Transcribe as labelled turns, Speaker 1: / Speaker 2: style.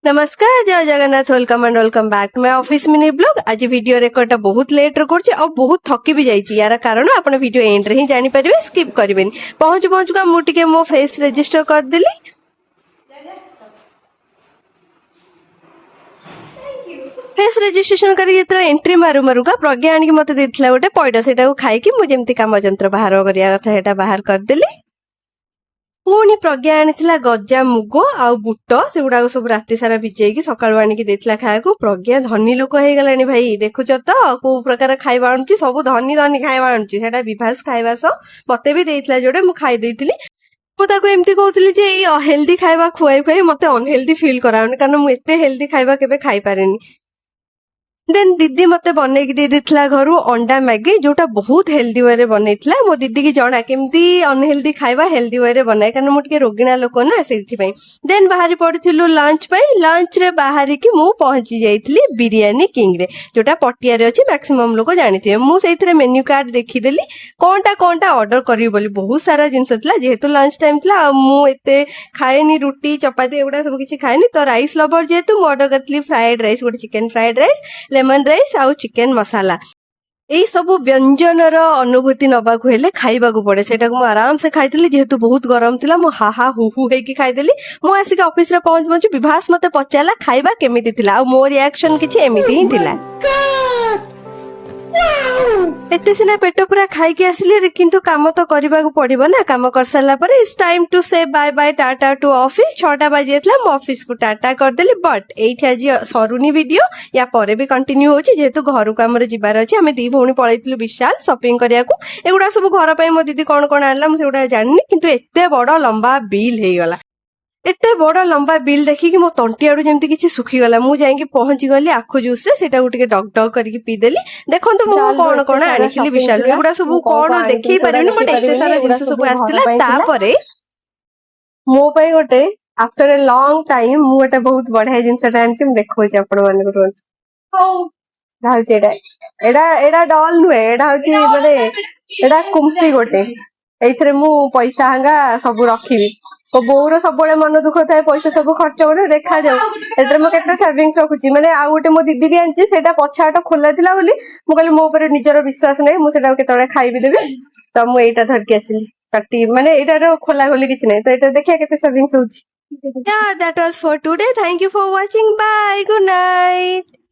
Speaker 1: ନମସ୍କାର, ଜୟ Jagannath. Welcome and welcome back to my office mini vlog. ଆଜି video ରେକର୍ଡଟା ବହୁତ ଲେଟ୍ରେ କରୁଛି ଆଉ ବହୁତ ଥକି ବି ଯାଇଛି। ୟାର କାରଣ ଆପଣ ଭିଡିଓ ଏଣ୍ଡରେ ହିଁ ଜାଣିପାରିବେ, ସ୍କିପ୍ କରିବେନି। ପହଞ୍ଚୁ ପହଞ୍ଚୁକା ମୁଁ ଟିକେ ମୋ ଫେସ୍ ରେଜିଷ୍ଟର କରିଦେଲି। ଫେସ୍ ରେଜିଷ୍ଟ୍ରେସନ କରିକି ଯେତେବେଳେ ଏଣ୍ଟ୍ରି ମାରୁ ମାରୁକା ପ୍ରଜ୍ଞା ଆଣିକି ମତେ ଦେଇଥିଲା ଗୋଟେ ପଇଡ଼। ସେଇଟାକୁ ଖାଇକି ମୁଁ ଯେମିତି କାମ ଯନ୍ତ୍ର ବାହାର କରିବା କଥା, ସେଇଟା ବାହାର କରିଦେଲି। ପୁଣି ପ୍ରଜ୍ଞା ଆଣିଥିଲା ଗଜା ମୁଗ ଆଉ ବୁଟ, ସେଗୁଡାକ ସବୁ ରାତି ସାରା ଭିଜେଇକି ସକାଳୁ ଆଣିକି ଦେଇଥିଲା ଖାଇବାକୁ। ପ୍ରଜ୍ଞା ଧନୀ ଲୋକ ହେଇଗଲାଣି ଭାଇ। ଦେଖୁଛ ତ କୋଉ ପ୍ରକାର ଖାଇବା ଆଣୁଛି? ସବୁ ଧନୀ ଧନୀ ଖାଇବା ଆଣୁଛି। ସେଇଟା ବିଭାସ ଖାଇବା ସହ ମତେ ବି ଦେଇଥିଲା ଯୋଉଟା, ମୁଁ ଖାଇ ଦେଇଥିଲି। ମୁଁ ତାକୁ ଏମିତି କହୁଥିଲି ଯେ ଏଇ ହେଲ୍ଦି ଖାଇବା ଖୁଆଇ ଖୁଆଇ ମତେ ଅନହେଲ୍ଦି ଫିଲ୍ କରାଉନି, କାରଣ ମୁଁ ଏତେ ହେଲ୍ଦି ଖାଇବା କେବେ ଖାଇପାରେନି। ଦେନ୍ ଦିଦି ମତେ ବନେଇକି ଦେଇ ଦେଇଥିଲା ଘରୁ ଅଣ୍ଡା ମ୍ୟାଗି, ଯୋଉଟା ବହୁତ ହେଲ୍ଦି ୱେରେ ବନେଇଥିଲା। ମୋ ଦିଦିକି ଜଣା କେମିତି ଅନହେଲ୍ଦି ଖାଇବା ହେଲ୍ଦି ୱେରେ ବନାଏ, କାରଣ ମୁଁ ଟିକେ ରୋଗିଣା ଲୋକ ନା, ସେଇଥିପାଇଁ। ଦେନ୍ ବାହାରି ପଡିଥିଲୁ ଲଞ୍ଚ ପାଇଁ। ଲଞ୍ଚରେ ବାହାରିକି ମୁଁ ପହଞ୍ଚି ଯାଇଥିଲି ବିରିୟାନୀ କିଙ୍ଗରେ, ଯୋଉଟା ପଟିଆରେ ଅଛି, ମ୍ୟାକ୍ସିମମ୍ ଲୋକ ଜାଣିଥିବେ। ମୁଁ ସେଇଥିରେ ମେନ୍ୟୁ କାର୍ଡ ଦେଖିଦେଲି, କଣଟା କଣଟା ଅର୍ଡର କରିବି ବୋଲି। ବହୁତ ସାରା ଜିନିଷ ଥିଲା। ଯେହେତୁ ଲଞ୍ଚ ଟାଇମ୍ ଥିଲା ଆଉ ମୁଁ ଏତେ ଖାଏନି, ରୁଟି ଚପାତି ଏଗୁଡା ସବୁ କିଛି ଖାଏନି, ତ ରାଇସ୍ ଲଭର ଯେହେତୁ, ମୁଁ ଅର୍ଡର କରିଥିଲି ଫ୍ରାଏଡ୍ ରାଇସ୍ ଗୋଟେ, chicken fried rice, lemon rice ଆଉ ଚିକେନ ମସାଲା। ଏଇ ସବୁ ବ୍ୟଞ୍ଜନର ଅନୁଭୂତି ନବାକୁ ହେଲେ ଖାଇବାକୁ ପଡେ। ସେଇଟାକୁ ମୁଁ ଆରାମସେ ଖାଇଥିଲି। ଯେହେତୁ ବହୁତ ଗରମ ଥିଲା, ମୁଁ ହା ହା ହୁ ହୁ ହେଇକି ଖାଇଦେଲି। ମୁଁ ଆସିକି ଅଫିସରେ ପହଞ୍ଚୁ ପହଞ୍ଚୁ ବିଭାସ ମତେ ପଚାରିଲା ଖାଇବା କେମିତି ଥିଲା, ଆଉ ମୋ ରିଆକ୍ସନ କିଛି ଏମିତି ହିଁ ଥିଲା। ଏତେ ସିନା ପେଟ ପୁରା ଖାଇକି ଆସିଲି, କିନ୍ତୁ କାମ ତ କରିବାକୁ ପଡିବ ନା। କାମ କରିସାରିଲା ପରେ it's time to say bye bye, tata to office. 6ଟା ବାଜି ଯାଇଥିଲା, ମୁଁ ଅଫିସକୁ ଟାଟା କରିଦେଲି। ବଟ୍ ଏଇଠି ଆଜି ସରୁନି ଭିଡିଓ, ୟା ପରେ ବି କଣ୍ଟିନ୍ୟୁ ହଉଛି। ଯେହେତୁ ଘରକୁ ଆମର ଯିବାର ଅଛି, ଆମେ ଦି ଭଉଣୀ ପଳେଇଥିଲୁ ବିଶାଲ ସପିଂ କରିବାକୁ। ଏଗୁଡା ସବୁ ଘର ପାଇଁ ମୋ ଦିଦି କଣ କଣ ଆଣିଲା, ମୁଁ ସେଗୁଡା ଜାଣିନି, କିନ୍ତୁ ଏତେ ବଡ ଲମ୍ବା ବିଲ୍ ହେଇଗଲା। ଏତେ ବଡ ଲମ୍ବା ବିଲ୍ ଦେଖିକି ମୋ ତଣ୍ଟି ଆଡୁ ଯେମିତି କିଛି ଶୁଖିଗଲା। ମୁଁ ଯାଇକି ପହଞ୍ଚି ଗଲି ଆଖୁ ଜୁସ୍ ରେ, ସେଇଟାକୁ ଟିକେ ଡକ୍ ଡକ୍ କରିକି ପିଇଦେଲି। ଦେଖନ୍ତୁ ମୁଁ
Speaker 2: ବିଶାଲରୁ
Speaker 1: କଣ
Speaker 2: ଏତେ
Speaker 1: କଣ
Speaker 2: ସାରା
Speaker 1: ଆଣିଥିଲି
Speaker 2: shopping
Speaker 1: ବିଶାଲରୁ।
Speaker 2: ଥିଲା।
Speaker 1: ଏଗୁଡା ସବୁ
Speaker 2: ମୁଁ କଣ
Speaker 1: କଣ
Speaker 2: କଣ ଆଣିଥିଲି
Speaker 1: ଦେଖେଇ
Speaker 2: ସେଗୁଡା
Speaker 1: ପାରିବିନି, ବଟ୍
Speaker 2: ଦେଖେଇ
Speaker 1: ଏତେ
Speaker 2: ପାରିବିନି।
Speaker 1: ସାରା
Speaker 2: ଏଗୁଡା
Speaker 1: ଜିନିଷ
Speaker 2: ସବୁ
Speaker 1: ସବୁ
Speaker 2: ଘର
Speaker 1: ଆସିଥିଲା।
Speaker 2: ପାଇଁ ଥିଲା।
Speaker 1: ତାପରେ ମୋ ପାଇଁ ଗୋଟେ, ଆଫ୍ଟର ଏ ଲଙ୍ଗ ଟାଇମ, ମୁଁ ଗୋଟେ ବହୁତ ବଢିଆ ଜିନିଷଟା ଆଣିଛି। ମୁଁ ଦେଖଉଛି ଆପଣ ମାନଙ୍କୁ, ରୁହନ୍ତୁ।
Speaker 2: ହଉ।
Speaker 1: ଏଇଟା ହଉଛି ଏଇଟା ଏଇଟା ଏଇଟା ଡଲ୍ ନୁହେଁ, ଏଇଟା ହଉଛି ମାନେ ଏଇଟା କୁମ୍ପି ଗୋଟେ। ଏଇଥିରେ ମୁଁ ପଇସା ହାଙ୍ଗା ସବୁ ରଖିବି। ମୋ ବୋଉର ସବୁବେଳେ ମନ ଦୁଃଖ ଥାଏ, ପଇସା ସବୁ ଖର୍ଚ୍ଚ କରିଦେବେ। ଦେଖାଯାଉ ଏଥିରେ ମୁଁ କେତେ ସେଭିଙ୍ଗସ ରଖୁଛି। ମାନେ ଆଉ ଗୋଟେ ମୋ ଦିଦି ବି ଆଣିଛି। ସେଇଟା ପଛ ଆଟ ଖୋଲା ଥିଲା ବୋଲି ମୁଁ କହିଲି ମୋ ଉପରେ ନିଜର ବିଶ୍ୱାସ ନାହିଁ, ମୁଁ ସେଇଟାକୁ କେତେବେଳେ ଖାଇବି ଦେବି। ତ ମୁଁ ଏଇଟା ଧରିକି ଆସିଲି କାଟି, ମାନେ ଏଇଟାର ଖୋଲା ଖୋଲି କିଛି ନାହିଁ। ତ ଏଇଟା ଦେଖିବା କେତେ ସେଭିଙ୍ଗସ ହଉଛି। Yeah, that was for today. Thank you for watching. Bye. Good night.